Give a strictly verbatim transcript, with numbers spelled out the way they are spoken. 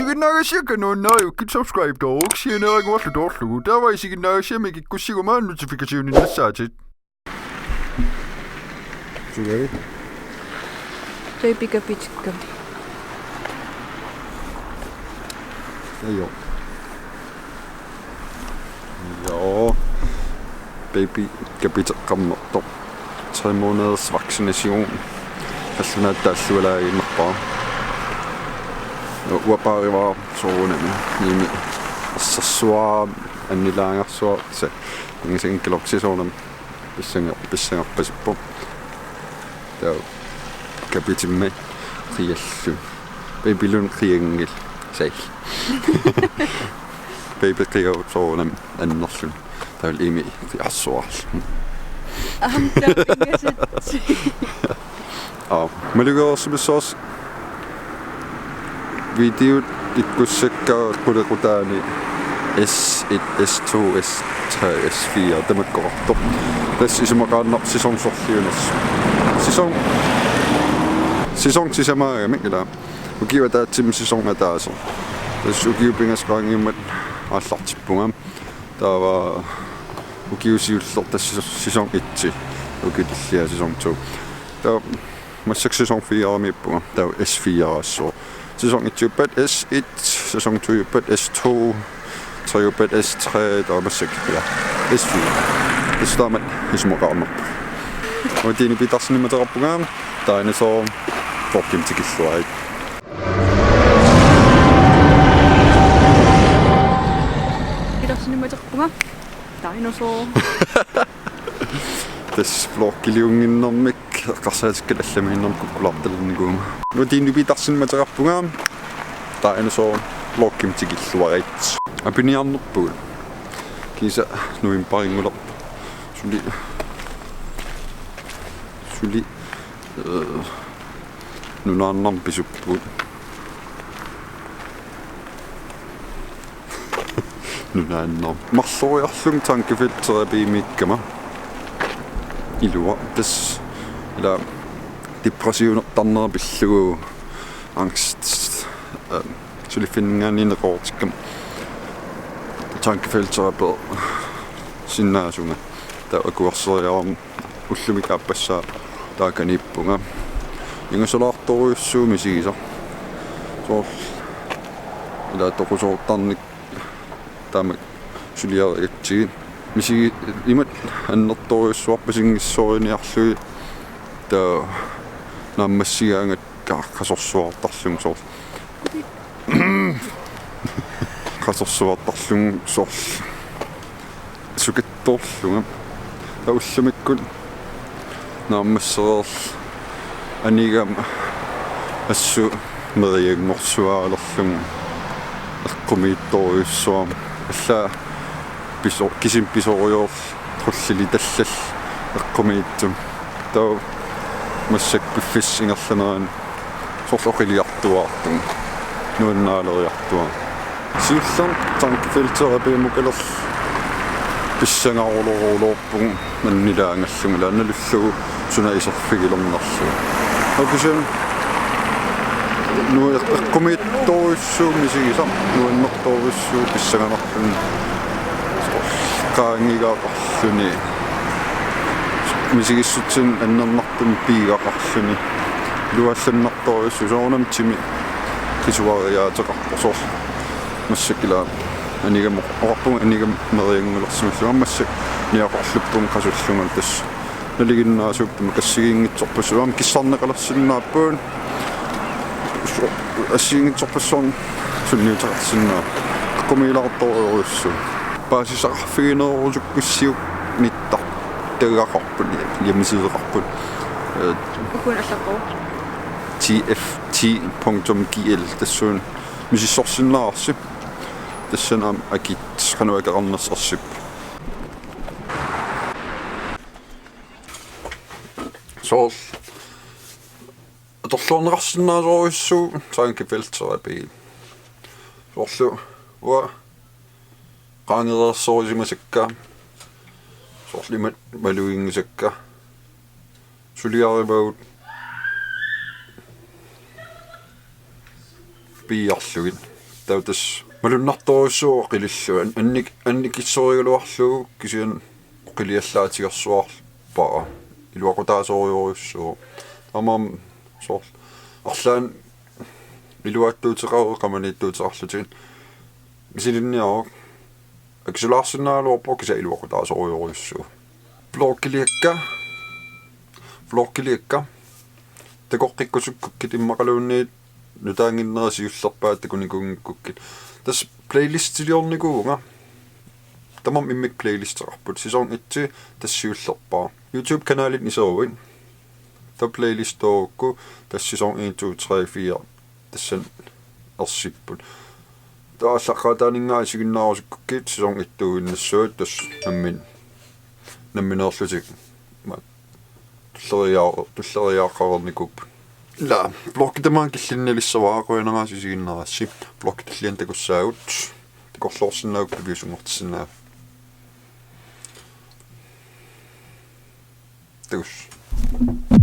Isiginnaagassiakka nuannariukkit subscribe-tooruk sianeeraguarlu toorlugu. Taava isiginnaagassiami kikkussiguma notification-innassaatit. Sugavi? Baby Kapitikka. Ja, jo. Jo. Baby Kapiteqqammertoq. Tre måneders vaccination. Qallunaatut taallualaaginnarpara. Uanga paarivara soorunami. Iimi. Assersuarami annilaangarsuarsi. Ingasanngikkaluarlusi soorunami. Pissangar-, pissangarpasippoq. Taava Kapitimmi qiallu. Babylu qianngilaq. Sai. Baby qiasoorunami annerluni. Taava iimi qiarsuarlu. Aamma taava ingasatsi. Aa, malugereersimassavarsi. Videot ikkussakka qulequtaani S et, S to, S tre, S fire tamakkoqartoq. Tassa isumaqaannarpoq sæson sorliunersoq. Sæson, sæson sisamaagamik ilaa. Ukiup ataatsimi sæson ataaseq. Tassa ukiut pingasut qaangiummata aallartippunga. Taava ukiut siulleq tassa sæson et. Ukiut tulliat sæson to. Taava massakkut sæson fire-miippunga. Taava S fire-assaaq. Sæson et-iuppat S et, sæson to-iuppat S to, tre-iuppat S tre, taava massakkut, ja, S fire. Tassa taamatut isumaqarnerput. Uanga Tine Petersenimik ateqarpunga, Dinosaur, vloggimik tikilluarit. Petersenimik ateqarpunga, Dinosaur. Tassa vloggiliunnginnermik eqqarsaatikkakku allamiinnarmik kukkulaartalernikuuvunga. Uanga Tine Petersenimik ateqarpunga, Dinosaur, vloggimik tikilluarit. Apiniarnerpugut. Kiisa novembarinngulerpoq. Suli, suli, øh, nunaannarmi pisuppugut. Nunaannarmi. Marloriarlunga tankefeltterapiimiikkama. Iluaq tassa. Ila depressionertarnera pillugu, angst, øh, suliffinninngaanniit neqeroortikkama. Tankefeltterapeersinnaasunga. Taava akuerseriarama ullumi aappassaa taakaniippunga. Ingasalaartorujussuuvoq misigisaq. Soorlu ila toqusoortarnikka taama suliarigatsigit. Misigi-, imatut annertoorujussuarpasinngitsooriniarlugit, taava naammassigaangakkit qasorsuartarlunga soorlu. Qasorsuartarlunga soorlu. Sukattoorlunga. Taava ullumikkut naammassereerlunga anigama assut merianngorsuaalerlunga eqqumiitsorujussuarmik. Allaat piso-, kisimi pisorujoorlunga qullilitallallugu eqqumiitsumik. Taava massakkut piffissap ingerlanerani soorlu oqiliartuaartunga, nuannaaleriartuaartunga. Siullermik tankefeltterapiimukalerlunga pissangaruloorlunga annilaangallunga, ila nalullugu suna iserfigilernarlugu. Kisianni nu-, eqqumiitsorujussuuvoq misigisaq, nuannertorujussuuvoq pissanganarluni. Qaangigaaqarluni. Misigissutsinik annernartumik piigaqarluni. Iluallannartorujussuuvoq, soorunami timi qisuariaateqarpoq soorlu. Massakkut ila anigama oqarpunga anigama merianngulersimallunga, massakkut niaqorluppunga qasullunga, tassa nalinginnaasuupput assigiinngitsorpassuarnik kissarneqalersinnaapput. Assigiinngitsorpassuarnik sunniuteqarsinnaapput. Eqqumiilaartorujussuuvoq. Paasisaqarfiginerusukkussiuk nittartagaqarput, hjemmesideqarput. Øh, Ukun allaqqu. T F T punktum G L, tassuuna misissorsinnaavarsi. Tassani aamma akit qanoq akeqarnersoq ersippoq. Soorlu atorluarneqarsinnaasorujussuuvoq tankefeltterapi. Soorlu uanga qaangereersorisimasakka, soorlu imatut maluginngisakka, suliarivagut, piiarlugit. Taava tassa malunnartorujussuuvoq oqilillugu. An-, annik-, annikitsorigaluarlugu kisianni oqiliallaatigersuarpara. Iluaqutaasorujorujussuuvoq. Taamaammat soorlu arlaannik iluaatsuuteqaruit qamaniitsuuteqarlutigit. Misilinniaruk. Akisulaarsinnaagaluarpoq kisianni iluaqutaasorujorujussuuvoq. Vloggiliakka. Vloggiliakka. Takoqqikkusukkukkit immaqaluunniit nutaannginnera siullerpaaq takunikuunngikkukkit. Tassa playlistiliornikuuvunga. Tamarmik immikkut playlisteqarput. Sæson et tassa siullerpaaq. YouTube-kanalit iseruit. Taava playlist toorukku tassa sæson en, to, tre, fire. Tassani ersipput. Taava aallaqqaataaninngaanniit isiginnaarusukkukkit sæson et-uinnassuat tassa nammin-, nammineerlutik. Ma-, tulleriiaa-, tulleriiaaqqareernikuupput. Ila, vloggi tamaanga killinnilissavara, qujanaq isiginnaarassi. Vloggi tulliani takussaagut. Takorloorsinnaagukku piviusunngortissinnaagavit. Takuss.